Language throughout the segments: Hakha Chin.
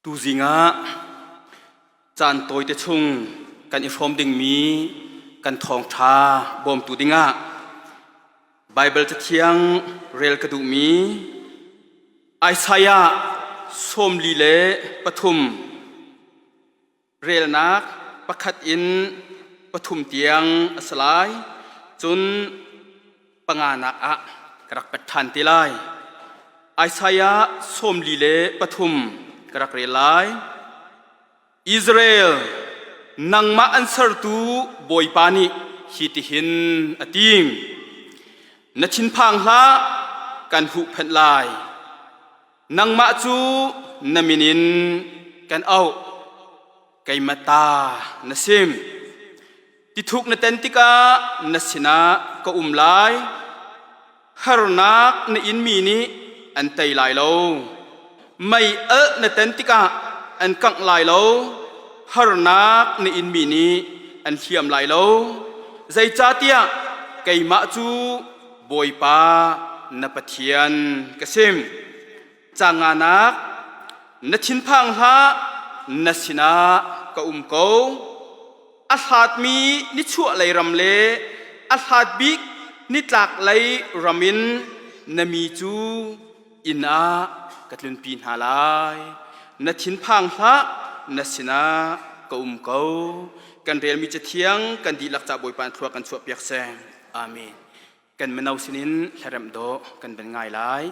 Tuzing ah caan tawite chung kan i hrawm dingmi kan thawngṭha bawmtu dingah Baibal Cathiang rel ka duhmi Isaiah 43 relnak pakhat in pathum tiang a si lai. Cun panganak ah ka rak pet ṭhan te lai. Isaiah 43 ka rak rel lai. Israel, nangmah an sertu Bawipa nih hi tihin a ti. Na thinphang hlah, kan huhphenh lai. Nangmah cu na min in kan auh, keimah ta na si. Tithuk na ten tikah na sinah ka um lai. Harnak na inmi nih an tei lai lo. Mei alh na ten tikah an kangh lai lo. Harnak na inmi nih an hliam lai lo. Zeicahtiah keimah cu Bawipa na Pathian ka si. Canganak na thinphang hlah, na sinah ka um ko. A hlatmi nichuahlei ram le a hlat bik nitlaklei ram in na mi cu inn ah ka tlunpi hna lai. Na thinphang hlah, na sinah ka um ko. Kan relmi cathiang kan dihlak ca Bawipa thlua kan chuahpiak seh. Amen. Kan mino sinin hlaremh dawh kan ben ngai lai.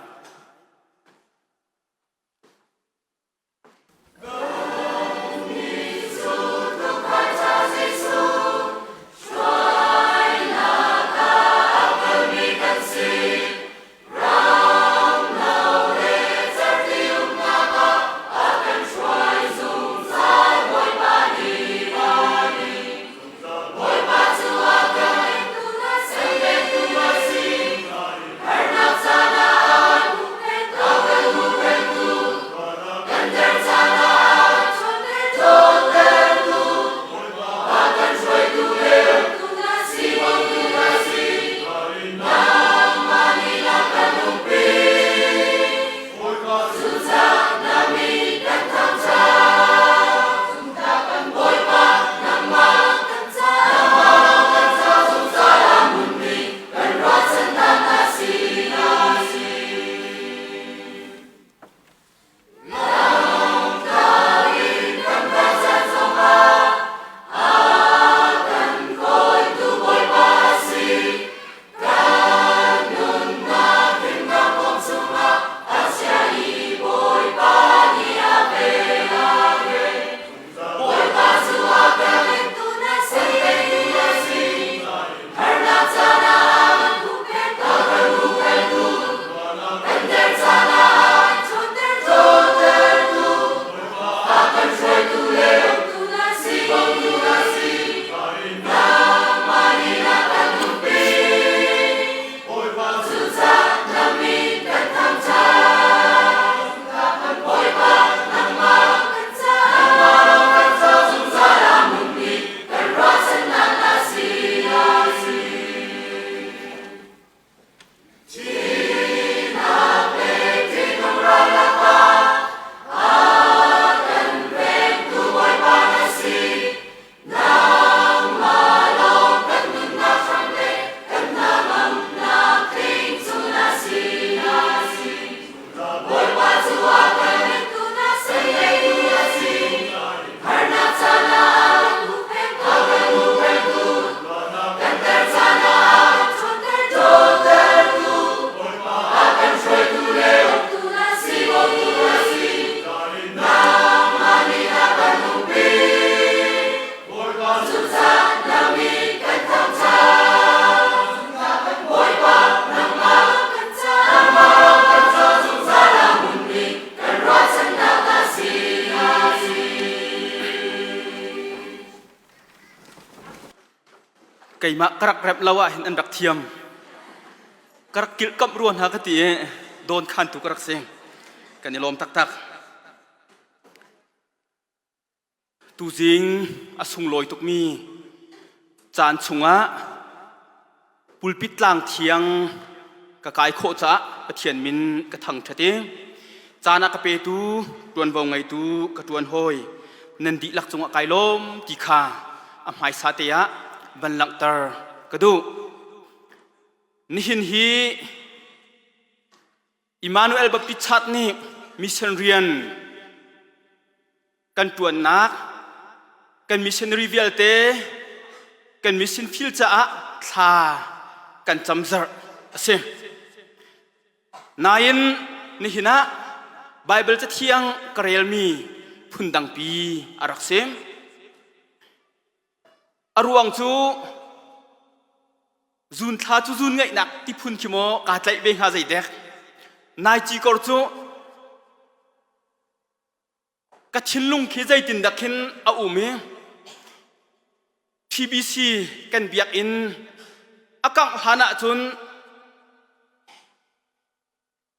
Keimah ka rak rep lo ah hin an rak thiam. Ka rak kilhkamh rua hna ka ti i dawn khantu ka rak si. Kan i lawm taktak. Tuzing a sunglawi tukmi caan chungah pulpit tlang thiang ka kai khawh caah Pathian min ka thangṭhat i Caan a ka petu, ṭuanvo ngeitu ka ṭuan hawi nan dihlak cungah kai lawm ti kha a hmaisa te ah van langhter ka duh. Nihin hi Immanuel Baptist Church nih mission rian kan ṭuannak, kan missionary vialte kan mission field caah thla kan cam zarh a si. Nain nihin ah Baibal Cathiang ka relmi phundangpi a rak si. A ruang cu Zun thla cu zun ngaihnak ti phun khi maw kaa tlaih ve hnga zeidek. Nai cikor cu ka thinlung khi zeitindah khin a um i TBC kan biakinn a kangh hlan ahcun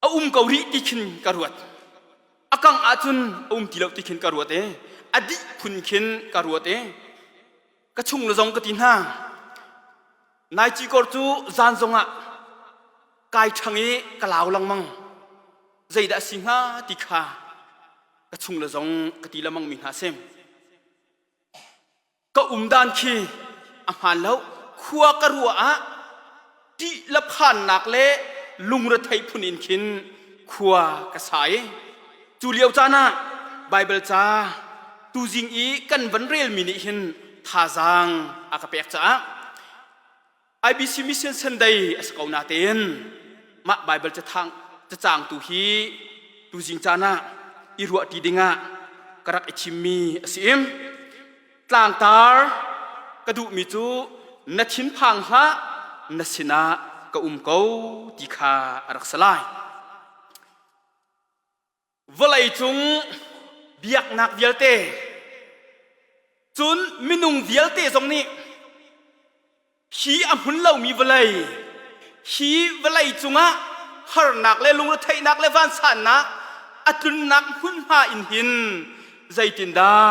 a um ko rih ti khin ka ruat. A kangh ahcun a um ti lo ti khin ka ruat i a dih phun khin ka ruat i ka chung le zong ka ti hna. Nai cikor cu zan zongah kai ṭhang i ka lau lengmang. Zeidah a si hnga ti kha ka chung le zong ka ti lengmang mi hna a si. Ka um dan khi a hmaan lo. Khua ka ruah ah ṭih le phannak le lungrethei phun in khin khua ka sa i cu lio caan ah Baibal ca tuzing i kan van relmi nih hin thazaang a ka pek caah IBC Mission Sunday a si ko natein mah Baibal cathang cacang tu hi tuzing caan ah i ruahṭi dingah ka rak i thimmi a si. Tlangtar ka duhmi cu na thinphang hlah na sinah ka um ko ti kha a rak si lai. Vawleicung biaknak vialte cun minung vialte zong nih hi a hmun lomi vawlei hi vawlei cungah harnak le lungretheihnak le vansannak a tlunnak hmunhma in hin zeitindah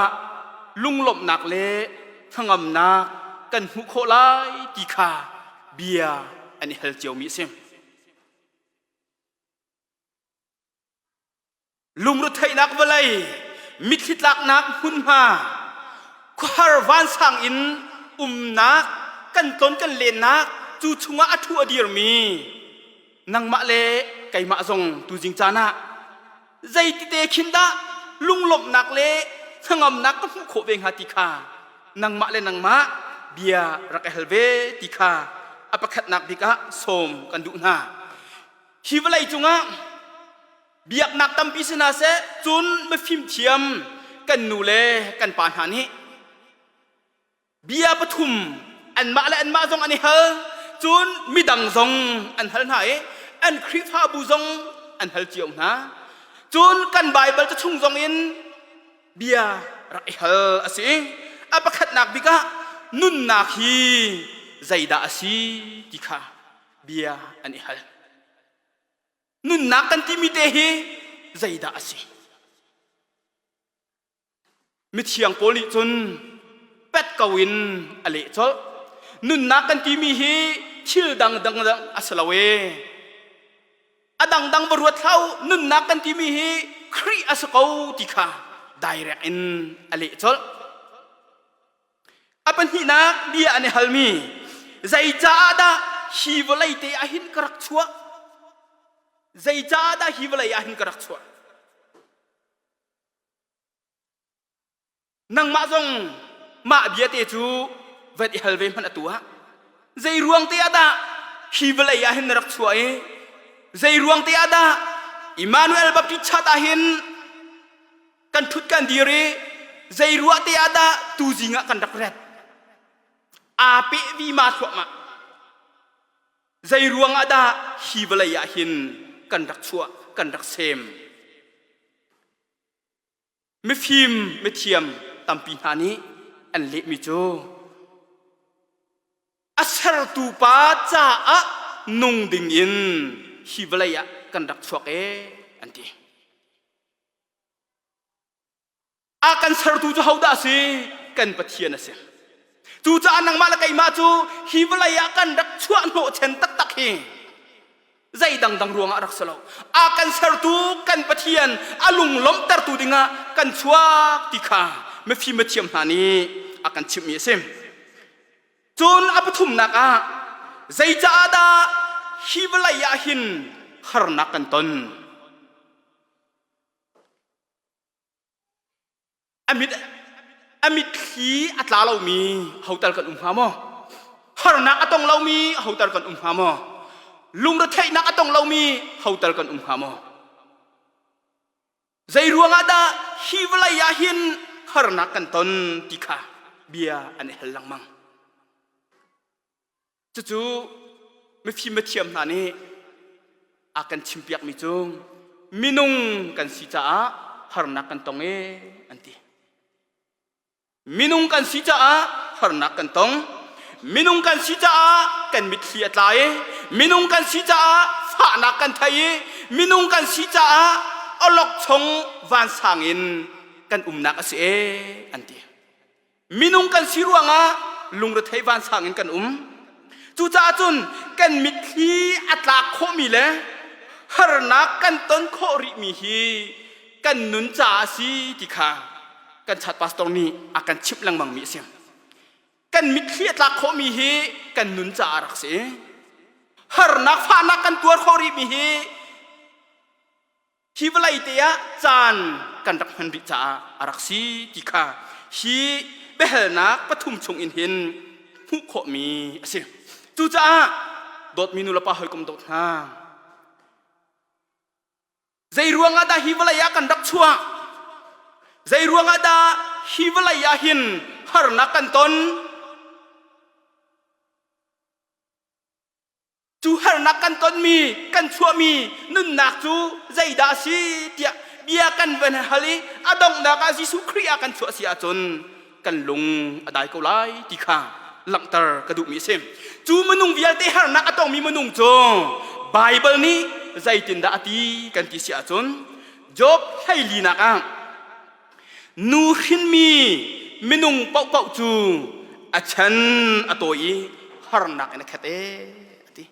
lunglawmhnak le hnangamnak kan hmuh khawh lai ti kha bia an i hal ciomi a si. Lungretheihnak vawlei, mitthli tlaknak hmunhma, khuahar vansang in umnak, kan ton kan lennak, cu chungah a ṭhu a dirmi nangmah le keimah zong tuzing caan ah zeitite khin dah lunglawmhnak le hnangamnak ka hmuh khawh ve hnga ti kha nangmah le nangmah bia rak i hal ve ti kha a pakhatnak bik ah sawm kan duh hna. Hi vawlei cungah biaknak tampi si hna seh cun mifimthiam kan nu le kan pa hna nih bia pathum anmah le anmah zong an i hal cun midang zong an hal hna i an Khrihfabu zong an hal cio hna cun kan Baibal ca chung zong in bia rak i hal a si. A pakhatnak bik ah nunnak hi zeidah a si ti kha bia an i hal. Nunnak kan timi te hi zeidah a si? Mithiang Paul nih cun pet ko in a leh colh. Nunnak kan timi hi thil dang dang a si lo e. A dangdang va ruat hlah u, nunnak kan timi hi Khrih a si ko ti kha direct in a leh colh. A pahnihnak bia an i halmi zeicaah dah hi vawlei te ah hin ka rak chuah? Zeicaah dah hi vawlei ah hin ka rak chuah? Nangmah zong mah bia te cu van i hal ve hmanh atu ah zei ruang te ah dah hi vawlei ah hin na rak chuah i zei ruang te ah dah Immanuel Baptist Church ah hin kan ṭhut kan dir i zei ruah te ah dah tuzing ah kan rak ret aa peh vima thluahmah zei ruang ah dah hi vawlei ah hin kan rak chuah kan rak sem mifim mithiam tampi hna nih an lehmi cu a sertu pa caah nung ding in hi vawlei ah kan rak chuak e an ti. A kan sertu cu hodah a si? Kan Pathian a si. Cucaah nangmah le keimah cu hi vawlei ah kan rak chuah hnawhchan taktak hi. Zei dangdang ruangah rak si lo. A kan sertu kan Pathian a lunglawmhtertu dingah kan chuak ti kha mifim mathiam hna nih a kan chimhmi a si. Cun a pathumnak ah zeicaah dah hi vawlei ah hin harnak kan ton? A mit a mitthli a tla lomi hotel kan um hnga maw? Harnak a tong lomi hotel kan um hnga maw? Lungretheihnak a tong lomi hotel kan um hnga maw? Zei ruangah dah hi vawlei ah hin harnak kan ton ti kha bia an i hal lengmang. Cucu mifim mithiam hna nih a kan chimpiakmi cu minung kan si caah harnak kan tong e an ti. Minung kan si caah harnak kan tong. Minung kan si caah kan mitthli a tla i minung kan si caah fahnak kan thei i minung kan si caah awlokchong vansang in kan umnak a si e an ti. Minung kan si ruangah lungrethei vansang in kan um. Cucaah cun kan mitthli a tlak khawhmi le harnak kan ton khawh rihmi hi kan nun caah a si ti kha kan chat pastor nih a kan chimh lengmangmi a si. Kan mitthli a tlak khawhmi hi kan nun caah a rak si. Harnak fahnak kan tuar khawh rihmi hi hi vawlei te ah caan kan rak hman rih caah a rak si ti kha hi biahalnak pathum chung in hin hmuh khawhmi a si. Cucaah dawtmi nu le pa hawikom dawt hna Zei ruangah dah hi vawlei ah kan rak chuah? Zei ruangah dah hi vawlei ah hin harnak kan ton? Cu harnak kan tonmi, kan chuahmi nunnak cu zeidah a si tiah bia kan van hal i a donghnak ah Jesuh Khrih ah kan chuah si ahcun kan lung a dai ko lai ti kha langhter ka duhmi a si. Cu minung vialte harnak a tongmi minung cu Baibal nih zeitindah a ti kan ti si ahcun Job hleilinak ah nu hrinmi minung paohpaoh cu a chan a tawi i harnak in a khat ee a ti.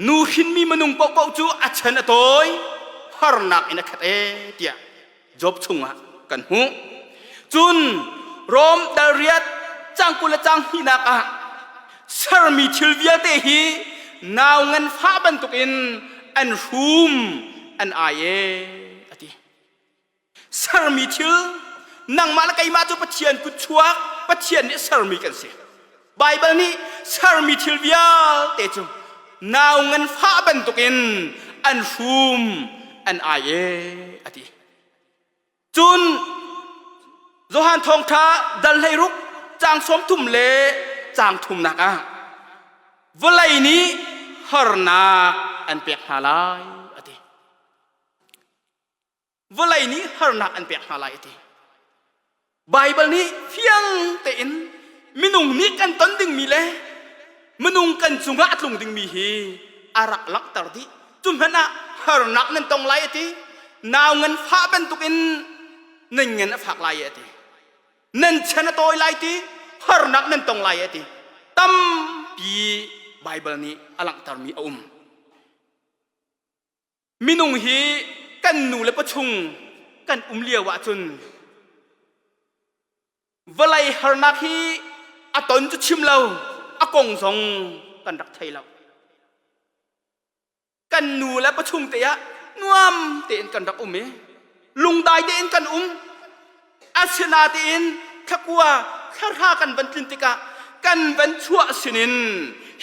Nu hrinmi minung paohpaoh cu a chan a tawi, harnak in a khat ee tiah Job chungah kan hmuh. Cun Rom dal riat cang 20 le cang hnihnak ah sermi thil vialte hi nau nganfah bantukin an hrum an ai ee a ti. Sermi thil nangmah le keimah cu Pathian kutchuak Pathian nih sermi kan si. Baibal nih sermi thil vialte cu nau nganfah bantukin an hrum an ai e a ti. Cun Johan thawngṭha dal 16 caang 30 le caang thumnak ah vawlei nih harnak an pek hna lai a ti. Vawlei nih harnak an pek hna lai a ti. Baibal nih fiang tein minung nih kan ton dingmi le minung kan cungah a tlung dingmi hi a rak langhter dih. Cu hmanh ah harnak nan tong lai a ti. Nau ngan fah bantukin nan ngan a fak lai a ti. Nan chan a tawi lai ti, harnak nan tong lai a ti. Tampi Baibal nih a langhtermi a um. Minung hi kan nu le pa chung kan um lio ahcun vawlei harnak hi a ton cu chim lo a kong zong kan rak thei lo. Kan nu le pa chung te ah nuam tein kan rak um i lungdai tein kan um. Asinain thlakua thlarha kan van tlin tikah kan van chuah sinin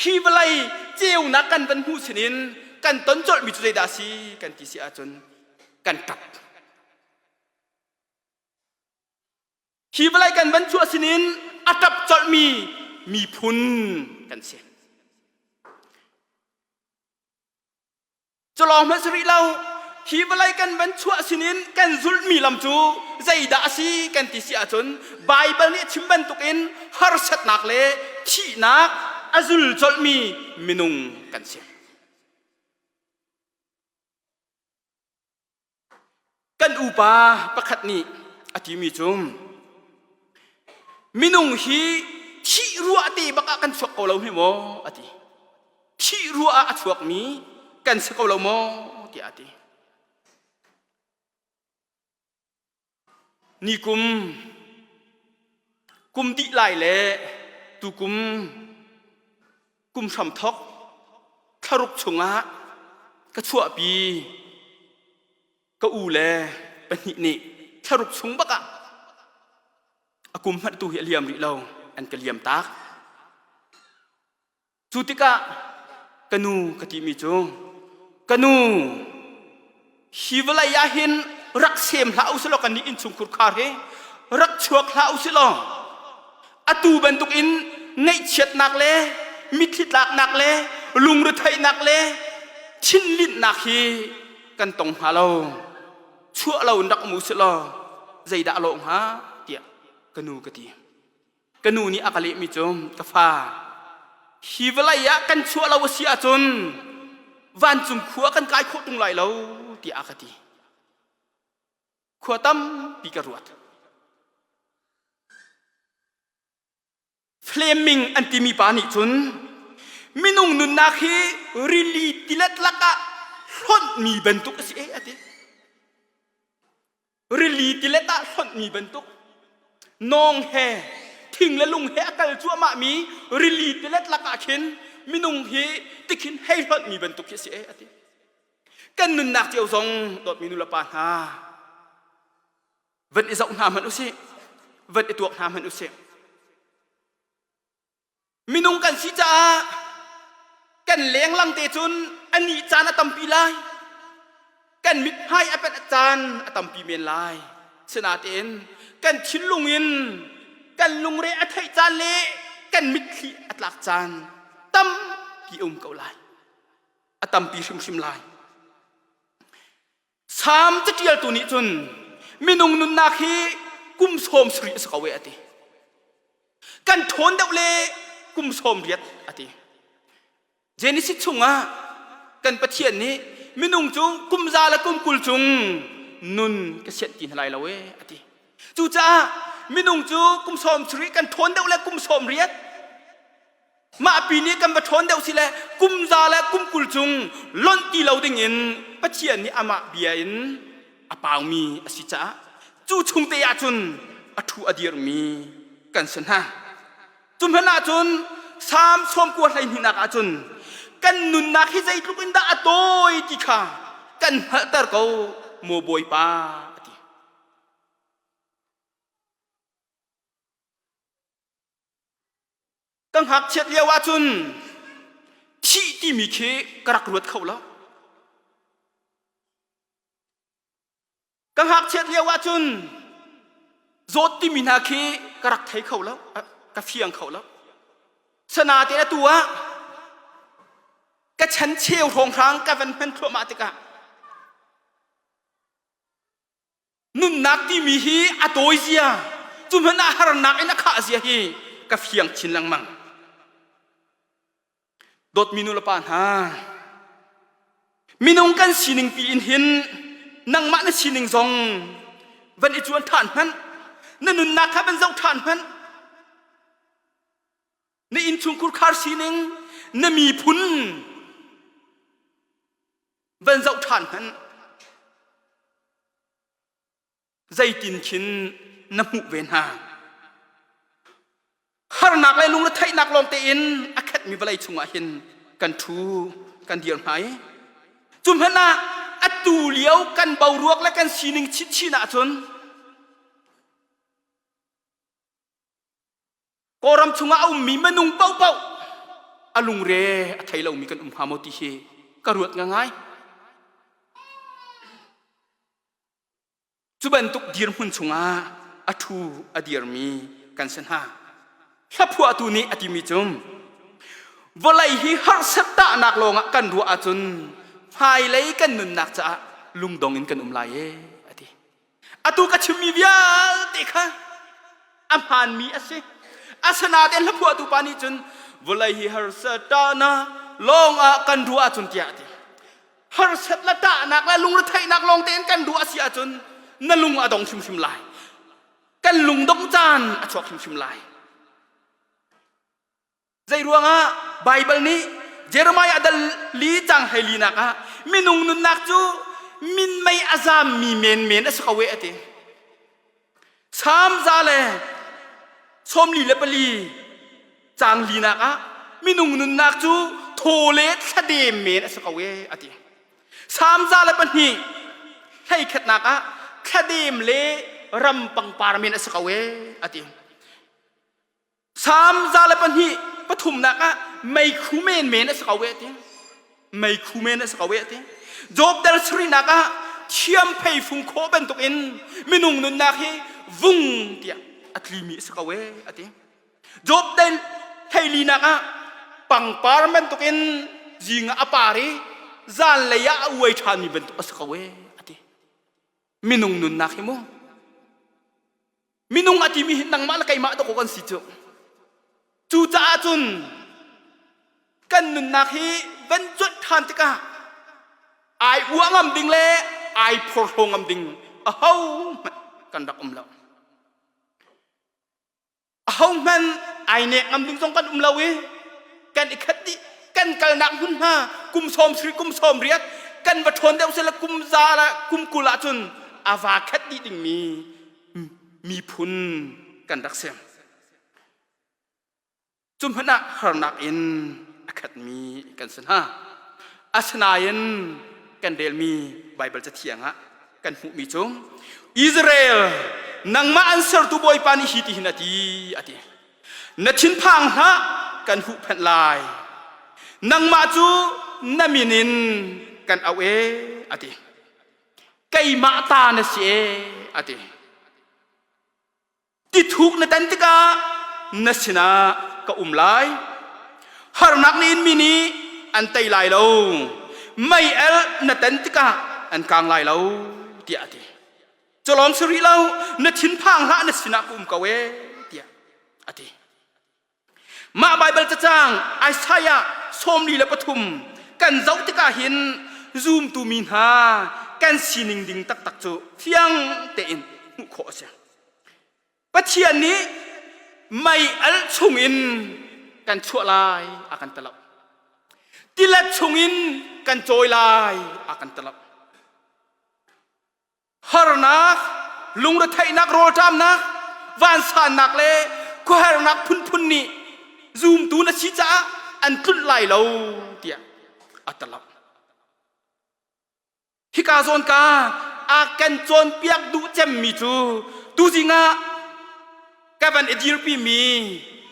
hi vawlei ceunak kan van hmuh sinin kan ton colhmi cu zeidah a si kan ti si ahcun kan ṭap. Hi vawlei kan van chuah sinin a ṭap colhmi miphun kan si. Culawng hmanh si rih lo. Hi vawlei kan van chuah sinin kan zulhmi lam cu zeidah a si kan ti si ahcun Baibal nih a chim bantukin harsatnak le thihnak a zul colhmi minung kan si. Kan upa pakhat nih a timi cu minung hi thih ruah te bak ah kan chuak ko lo hme maw a ti. Thih ruah ah a chuakmi kan si ko lo maw tiah a ti. Ni kum kum dih lai le tukum kum hramthok thlaruk chungah ka chuahpi ka u le pahnih nih thlaruk chung bak ah a kum hmanh tu hi a liam rih lo an ka liam tak. Cu tikah ka nu ka timi cu ka nu hi vawlei ah hin rak sem hlah usih law kan nih innchungkhur khar hi rak chuak hlah usih law atu bantukin ngaihchiatnak le mitthli tlaknak le lungretheihnak le thinlinhnak hi kan tong hnga lo chuah lo in rak um usih law zeidah a lawh hnga tiah ka nu ka ti. Ka nu nih a ka lehmi cu ka fa hi vawlei ah kan chuah lo a si ahcun vancung khua kan kai khawh ṭung lai lo tiah a ka ti. Khua tampi ka ruat. Fleming an timi pa nih cun minung nunnak hi rili tilet lakah hlonhmi bantuk a si e a ti. Rili tilet ah hlonhmi bantuk nawng he thing le lung he a kal cuahmahmi rili tilet lakah khin minung hi tikhin hei hlonhmi bantuk khi a si e a ti. Kan nunnak cio zong dawtmi nu le pa hna van i zoh hna hmanh usih van i tuak hna hmanh usih Minung kan si caah kan lenglang te cun a nih caan a tampi lai. Kan mithmai a pet caan a tampi men lai. Sinain kan thinlung in kan lungre a theih caan le kan mitthli a tlak caan tampi um ko lai. A tampi hrimhrim lai. Salm caṭialtu nih cun minung nunnak hi kum 70 a si ko e a ti. Kan ṭhawn deuh le kum 80 a ti. Genesis chungah kan Pathian nih minung cu kum za le kum 20 cung nun ka sianh ti hna lai lo e a ti. Cucaah minung cu kum 70 kan ṭhawn deuh le kum 80 Mah pi nih kan va ṭhawn deuh si le kum za le kum 20 cung lonh ti lo dingin Pathian nih amah bia in a paumi a si caah cu chung te ahcun a ṭhu a dirmi kan si hna. Cu hmanh ahcun Salm 90 hleinihnak ahcun kan nunnak hi zeitluk in dah a tawi ti kha kan hngalhter ko maw Bawipa a ti. Ka ngakchiat lio ahcun thih timi khi ka rak ruat kho lo. Ka ngakchiat lio ahcun zawt timi hna khi ka rak thei kho lo, ka fiang kho lo. Sanatein atu ah ka chan cheu hrawnghrang ka van hman thluahmah tikah Nunnak timi hi a tawi zia, cu hmanh ah harnak in a khah zia hi ka fiang chin lengmang. Dawtmi nu le pa hna, minung kan sining pi in hin nangmah na sining zong van i cuan ṭhan hmanh, na nunnak kha van zoh ṭhan hmanh, na innchungkhur khar sining, na miphun van zoh ṭhan hmanh zeitin khin na hmuh ve hna harnak le lungretheihnak lawng tein a khatmi vawlei chungah hin kan ṭhu kan dir hna i cu hmanh ah atu lio kan boruak le kan sining chinchin ahcun Kawlram chungah a ummi minung paohpaoh a lungre a thei lomi kan um hnga maw ti hi ka ruat ngai. Cu bantuk dirhmun chungah a ṭhu a dirmi kan si hna. Hlaphuahtu nih a timi cu vawlei hi harsat tahnak lawngah kan ruah ahcun hmailei kan nunnak caah lungdong in kan um lai e a ti. Atu ka chimmi vialte kha a hmaanmi a si. Asinain hlaphuahtu pa nih cun vawlei hi harsa ṭahnak lawngah kan ruah ahcun tiah a ti. Harsat le ṭahnak le lungretheihnak lawng tein kan ruah a si ahcun na lung a dong hrimhrim lai. Kan lungdongh caan a chuak hrimhrim lai. Zei ruangah Baibal nih Jeremiah dal li cang hlei nak ah minung nunnak cu minmei a zammi menmen a si ko e a ti. Salm 144 caang linak ah minung nunnak cu thaw le thladem men a si ko e a ti. Salm 102 hleikhatnak ah thladem le ram pangpar men a si ko e a ti. Salm 102 pathumnak ah meikhu menmen a si ko e ti. Meikhu men a si ko e ti. Job dal sarihnak ah thiam phei fung khawh bantukin minung nunnak hi vung tiah a tlimi a si ko e a ti. Job dal hleilinak ah pangpar bantukin zing ah a par i zanlei ah a uai ṭhanmi bantuk a si ko e a ti. Minung nunnak hi mu Minung a timi hi nangmah le keimah dawk kan si cu. Cucaah cun kan nunnak hi van cuanh ṭhan tikah ai uah ngam ding le ai phorhlaw ngam ding ahohmanh kan rak um lo. Ahohmanh ai nek ngam ding zong kan um lo i kan i khat dih kan kalnak hmunhma kum 70 kum 80 kan va ṭhawn deuh sila kum za la kum 20 ahcun a va khat dih dingmi miphun kan rak si. Cu hmanh ah harnak in a khatmi kan si hna. Asinain kan relmi Baibal Cathiang ah kan hmuhmi cu Israel nangmah an sertu Bawipa nih hi ti hin a ti a ti. Na thinphang hlah kan huhphenh lai. Nangmah cu na min in kan auh e a ti. Keimah ta na si e a ti. Tithuk na tan tikah na sinah ka um lai. Harnak na inmi nih an tei lai lo. Mei el na tan tikah an kang lai lo tiah a ti. Culawng si rih lo, na thinphang hlah na sinah ka um ko e tiah a ti. Mah Baibal cacang Isaiah 43 kan zoh tikah hin zumtu mi hna kan sining ding taktak cu fiang tein hmuh khawh a si. Pathian nih mei al chungin kan chuah lai a kan ti lo. Tilet chungin kan cawi lai a kan ti lo. Harnak, lungretheihnak, rawlṭamnak, vansannak le khuahernak phunphun nih zumtu na si caah an tlunh lai lo tiah a ti lo. Hika zawn ka a kan cawnpiak duh cemmi cu tuzing ah ka van i dirpimi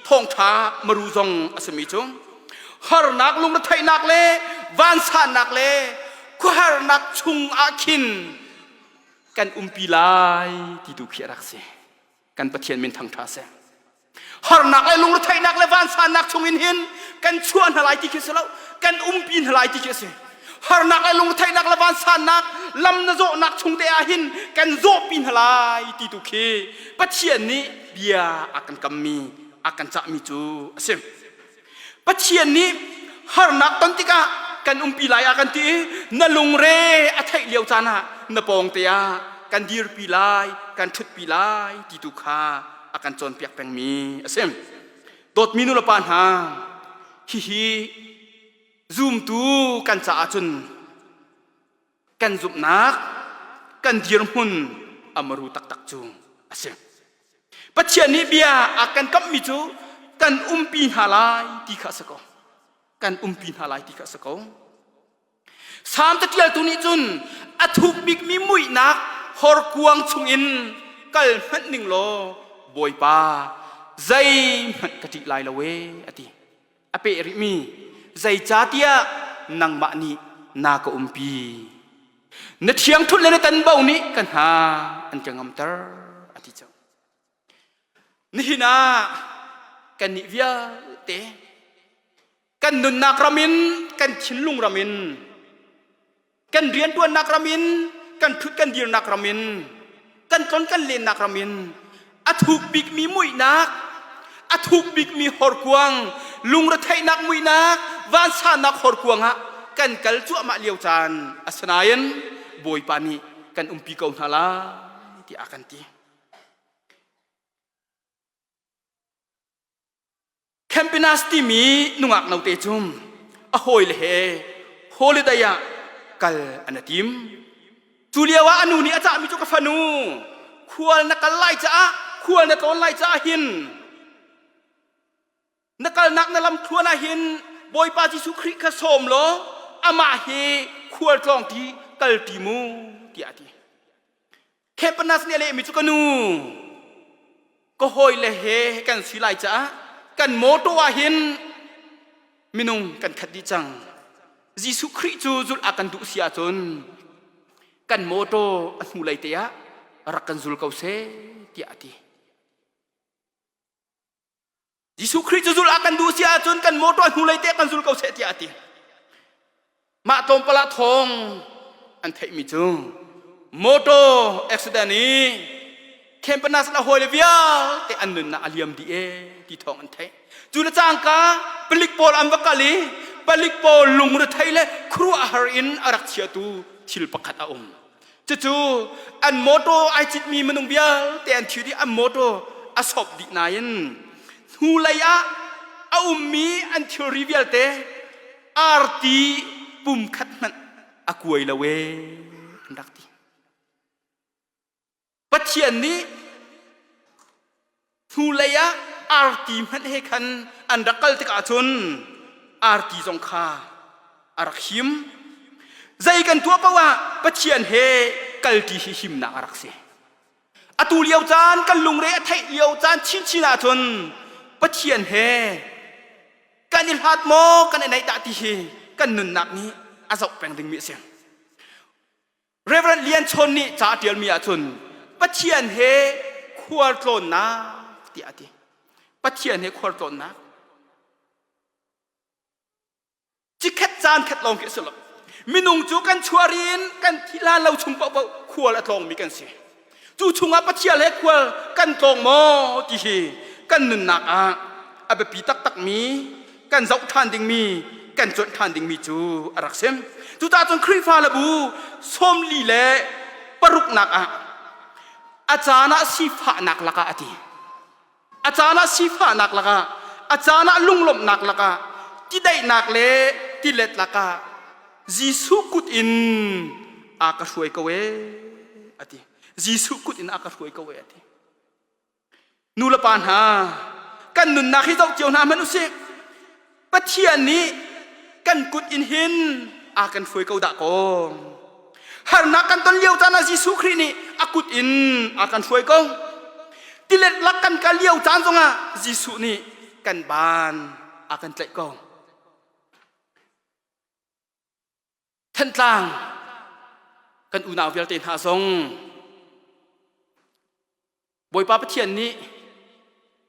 thawngṭha maru zong a simi cu harnak lungretheihnak le vansannak le khuaharnak chung ah khin kan umpi lai ti tu khi a rak si. Kan Pathian min thangṭha seh. Harnak le lungretheihnak le vansannak chung in hin kan chuah hna lai ti khi si lo, kan umpi hna lai ti khi a si. Harnak le lungretheihnak le vansannak lam na zawhnak chung te ah hin kan zawhpi hna lai ti tu khi Pathian nih bia a kan kammi, a kan cahmi cu a si. Pathian nih harnak ton tikah kan umpi lai ah kan ti i na lungre a theih lio caan ah na pawng te ah kan dirpi lai, kan ṭhutpi lai ti tu kha a kan cawnpiak pengmi a si. Dawtmi nulepa hna, hihi zumtu kan caah cun kan zumhnak, kan dirhmun a maru taktak cu a si. Pathian nih bia a kan kamhmi cu kan umpi hna lai ti kha a si ko. Kan umpi hna lai ti kha a si ko. Salm catialtu nih cun a thuk bikmi muihnak horkuang chungin kal hmanh ning law Bawipa zeihmanh ka ṭih lai lo e a ti. A peh rihmi zeicahtiah nangmah nih na ka umpi. Na ṭhiangṭhunh le na tanbo nih ka hna an ka ngamter a ti cang. Nihin ah kannih vialte kan nunnak ram in kan thinlung ram in kan rianṭuannak ram in kan ṭhut kan dirnak ram in kan tlon kan lennak ram in a thuk bikmi muihnak a thuk bikmi horkuang lungretheihnak muihnak vansannak horkuang ah kan kal cuahmah lio caan asinain Bawipa nih kan umpi ko hna lai tiah a kan ti. Campinas timi nungak note cu a hawile he holiday ah kal an i tim. Cu lio ah a nu nih a cahmi cu ka fanu khual na kal lai caah khual na tlawn lai caah hin na kalnak na lam thluan ah hin Bawipa Jesuh Khrih kha sawm law amah hi khual tlawng ti kal ti mu tiah a ti. Khempanas nih a lehmi cu ka nu ka hawile he kan si lai caah kan mawtaw ah hin minung kan khat dih cang. Jesuh Khrih cu zulh a kan duh si ahcun kan mawtaw a hnulei te ah rak kan zul ko seh tiah a ti. Jesuh Khrih cu zulh a kan duh si ahcun kan mawtaw hnulei te kan zul ko seh tiah a ti. Mah tlawmpal ah thawng an theihmi cu motor accident i Campanas le hawile vialte an nunnak a liam dih e ti thawng an theih. Cu le cangka palik pawl an va kal i palik pawl lungrethei le khuaruahhar in a rak chiatu thil pakhat a um. Cucu an motor ai citmi minung vialte an thi dih an motor a sop dih nain hnulei ah a ummi an thilri vialte arti pum khat hmanh a kuai lo ee an rak ti. Pathian nih hnulei ah arti hmanh he khan an rak kal tikah cun arti zong kha a rak him. Zei kan tuah paoh ah Pathian he kalṭi hi himnak a rak si. Atu lio caan kan lungre a theih lio caan chinchin ahcun Pathian he kan i hlat maw kan i naih dah ti hi kan nunnak nih a zoh peng dingmi a si. Reverend Lian Chawn nih ca a ṭialmi ahcun Pathian he khualtlawnnak tiah a ti. Pathian he khualtlawnnak. Cikhet caan khat lawng khi a si lo. Minung cu kan chuah in kan thih hlan lo chung paohpaoh khual a tlawngmi kan si. Cu chungah Pathian he khual kan tlawng maw ti hi kan nunnak ah a biapi taktakmi kan zoh ṭhan dingmi kan cuanh ṭhan dingmi cu a rak si. Cucaah cun Khrihfa le bu sawmli le paruknak ah a caan ah sifahnak lakah a ti. A caan ah sifahnak lakah, a caan ah lunglawmhnak lakah, tidaihnak le tilet lakah Jesuh kut in a ka hruai ko ee a ti. Jesuh kut in a ka hruai ko ee a ti. Nu le pa hna, kan nunnak hi zoh cio hna hmanh usih. Pathian nih kan kut in hin a kan hruai ko dah kaw. Harnak kan ton lio caan ah Jesuh Khrih nih a kut in a kan hruai ko. Tilet lak kan kal lio caan zongah Jesuh nih kan baan a kan tlaih ko. Thantlang kan unau vialte hna zong Bawipa Pathian nih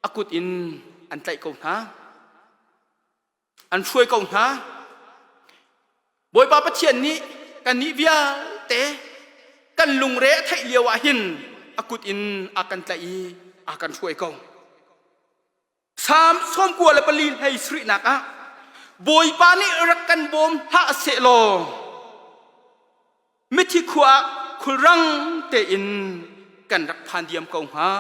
a kut in an tlaih ko hna. An hruai ko hna. Bawipa Pathian nih kannih vialte kan lungre a theih lio ah hin a kut in a kan tlaih i a kan hruai ko. Salm 94 hlei sarihnak ah Bawipa nih rak kan bawm hlah sehlaw mithi khua ah khulrang tein kan rak phan diam ko hnga.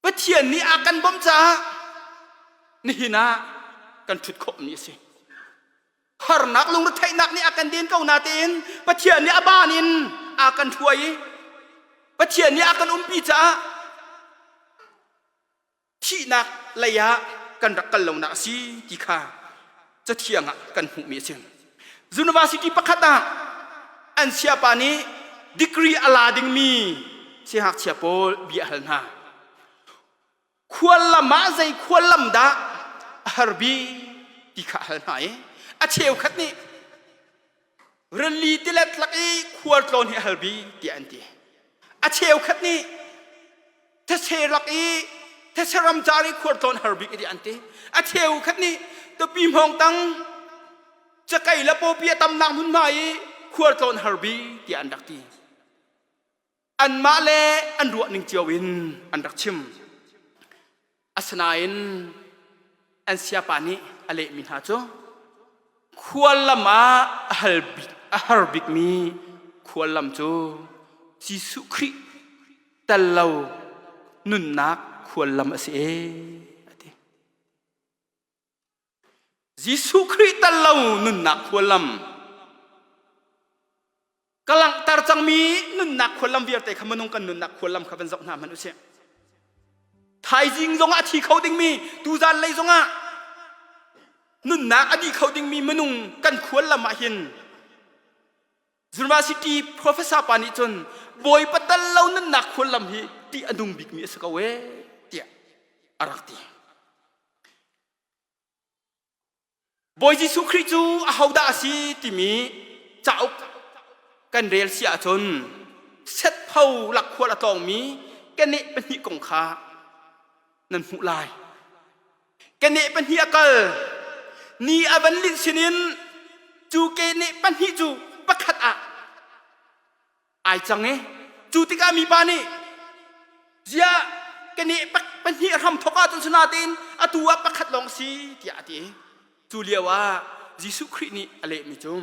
Pathian nih a kan bawmh caah nihin ah kan ṭhut khawhmi a si. Harnak lungretheihnak nih a kan den ko natein Pathian nih a baan in a kan hruai i Pathian nih a kan umpi caah thihnak lei ah kan rak kal lonak a si ti kha cathiang ah kan hmuhmi a si. University pakhat ah an siapa nih degree a la dingmi siangngakchia pawl bia a hal hna. Khuallam ah zei khuallam dah a har bik ti kha a hal hna i a cheukhat nih rili tilet lak i khualtlawn hi a har bik tiah an ti. A cheukhat nih thetse lak i thetse ramcar i khualtlawn har bik tiah an ti. A cheukhat nih tupi hmawng tang cakei le pawpi a tamnak hmunhma i khualtlawn har bik tiah an rak ti. Anmah le an ruah ning cio in an rak chim. Asinain an siapa nih a lehmi hna cu khuallam ah a hal bik a har bikmi khuallam cu Jesuh Khrih tel lo nunnak khuallam a si ee a ti. Jesuh Khrih tal lo nunnak khuallam ka langhter cangmi nunnak khuallam vialte kha minung kan nunnak khuallam kha van zoh hna hmanh usih. Thaizing zongah a thi kho dingmi, tuzan lei zongah nunnak a dih kho dingmi minung kan khuallam ah hin University professor pa nih cun Bawipa tal lo nunnak khuallam hi tih a nung bikmi a si ko ee tiah a rak ti. Bawi Jesuh Khrih cu ahodah a si timi cauk kan rel si ahcun setpho lak khual a tlawngmi keneh pahnih kong kha nan hmuh lai. Keneh pahnih a kal. Ni a van linh sinin cu keneh pahnih cu pakhat ah ai cang i cu tikah mipa nih ziah keneh pahnih hram thawk ahcun sinain atu ah pakhat lawng si tiah a ti. Cu lio ah Jesuh Khrih nih a lehmi cu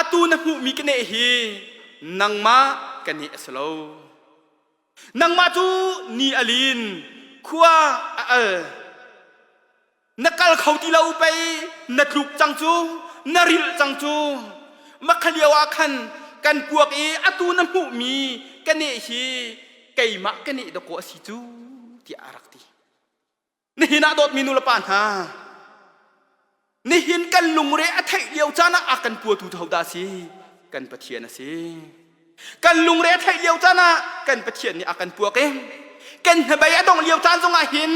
atu na hmuhmi keneh hi nangmah keneh a si lo. Nangmah cu ni a lin, khua a al. Na kal kho ti lo pei, na tluk cang cu, na rilh cang cu. Makha lio ah khan kan puak i atu na hmuhmi ka neh hi keimah ka neh dawkaw a si cu, tiah a rak ti. Nihin ah dawtmi nulepa hna, nihin kan lungre a theih lio caan ah a kan puatu hodah a si? Kan Pathian a si. Kan lungre a theih lio caan ah kan Pathian nih a kan puak i kan hnabei a dongh lio caan zongah hin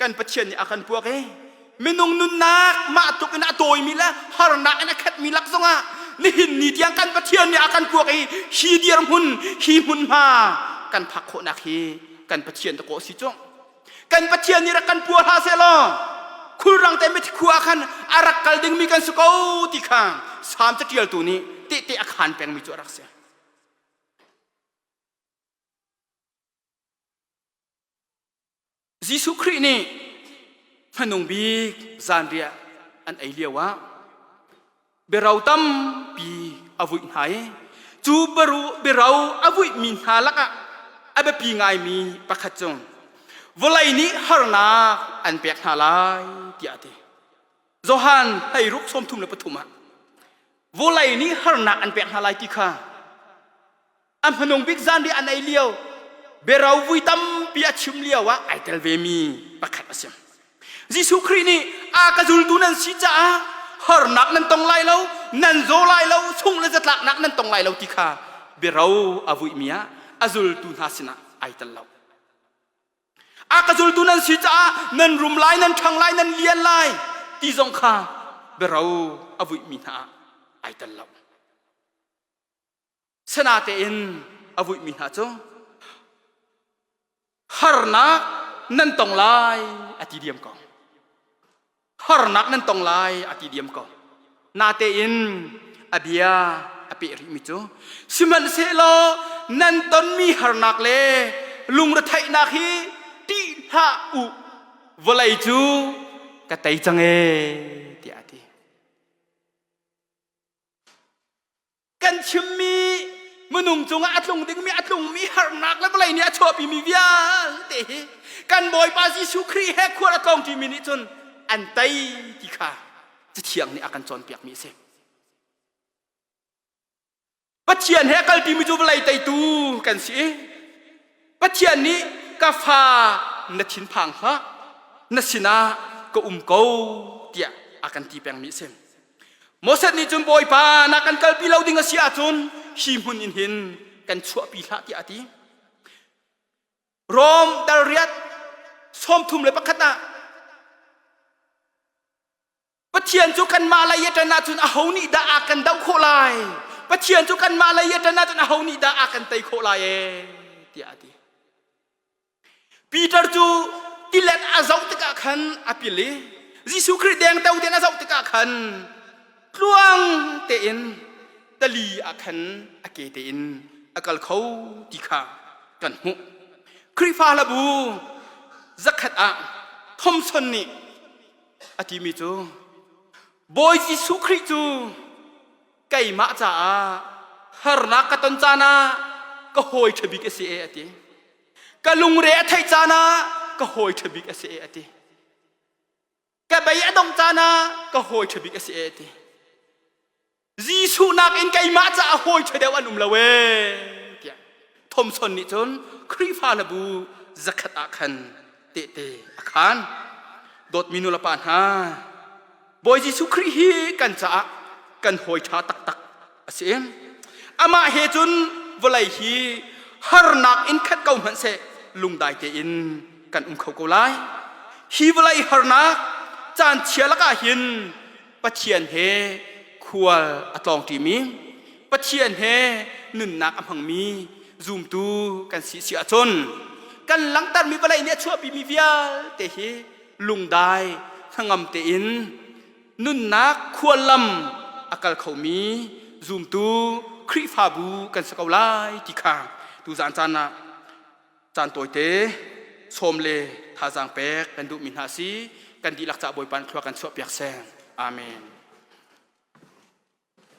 kan Pathian nih a kan puak i minung nunnak mah tluk in a tawimi le harnak in a khatmi lak zongah nihin ni tiang kan Pathian nih a kan puak i hi dirhmun hi hmunhma kan phak khawhnak hi kan Pathian dakaw a si cu. Kan Pathian nih rak kan pua hlah seh law khulrang te mithi khua ah khan a rak kal dingmi kan si ko ti kha Salm caṭialtu nih tehte a khaan pengmi cu a rak si. Jesuh Khrih nih hmanung bik zanriah an ei lio ah biaro tampi a vuih hna i cu biaro a vuihmi hna lakah a biapi ngaimi pakhat cu vawlei nih harnak an pek hna lai tiah a ti. Johan 16 33 ah vawlei nih harnak an pek hna lai ti kha a hmanung bik zanriah an ei lio biaro vui tampi a chim lio ah ai tel vemi pakhat a si. Jesuh Khrih nih a ka zultu nan si caah harnak nan tong lai lo, nan zaw lai lo, sung le zatlaknak nan tong lai lo ti kha biaro a vuimi ah a zultu hna sinah ai tel lo. A ka zultu nan si caah nan rum lai, nan ṭhang lai, nan lian lai ti zong kha biaro a vuimi hna ah ai tel lo. Sinatein a vuihmi hna cu harnak nan tong lai a ti diam ko. Harnak nan tong lai a ti diam ko. Natein a bia a peh rihmi cu sihmanhsehlaw nan tonmi harnak le lungretheihnak hi ṭih hlah u vawlei cu ka tei cang ee tiah a ti. Kan chimmi minung cungah a tlung dingmi a tlungmi harnak le vawlei nih a chuahpimi vialte hi kan Bawipa Jesuh Khrih he khual a tlawngṭimi nih cun an tei ti kha Cathiang nih a kan cawnpiakmi a si. Pathian he a kalṭimi cu vawlei teitu kan si i Pathian nih ka fa na thinphang hlah na sinah ka um ko tiah a kan ti pengmi a si. Moses nih cun Bawipa na kan kalpi lo ding a si ahcun hi hmun in hin kan chuahpi hlah tiah a ti. Rom dal riat 31 ah Pathian cu kanmah lei a ṭan ahcun aho nih dah a kan doh khawh lai? Pathian cu kanmah lei a ṭan ahcun aho nih dah a kan tei khawh lai ee tiah a ti. Peter cu tilet a zoh tikah khan a pil i Jesuh Khrih dengteo tein a zoh tikah khan tluang tein tali ah khan a ke tein a kal kho ti kha kan hmuh. Khrihfa hlabu zakhat ah Thomson nih a timi cu Bawi Jesuh Khrih cu keimah caah harnak ka ton caan ah ka hawi ṭha bik a si e a ti. Ka lungre a theih caan ah ka hawi ṭha bik a si e a ti. Ka bei a dong caan ah ka hawi ṭha bik a si e ti. Jesuh nakin keimah caah hawi ṭha deuh an um lo ee tiah Thomson nih cun Khrihfa hlabu zakhat ah khan tehte a khaan. Dawtmi nulepa hna, Bawi Jesuh Khrih hi kan caah kan hawi ṭha taktak a si. Amah he cun vawlei hi harnak in khat ko hmanh seh lungdai tein kan um kho ko lai. Hi vawlei harnak caan chia lakah hin Pathian he khual a tlawngṭimi, Pathian he nunnak a hmangmi zumtu kan si si ahcun kan langhtermi vawlei nih a chuahpimi vialte hi lungdai hnangam tein nunnak khuallam a kal khomi zumtu Khrihfabu kan si ko lai ti kha tuzaan caan ah caan tawite sawm le thazaang pek kan duhmi hna si. Kan dihlak ca Bawipa nih thlua kan chuahpiak seh. Amen.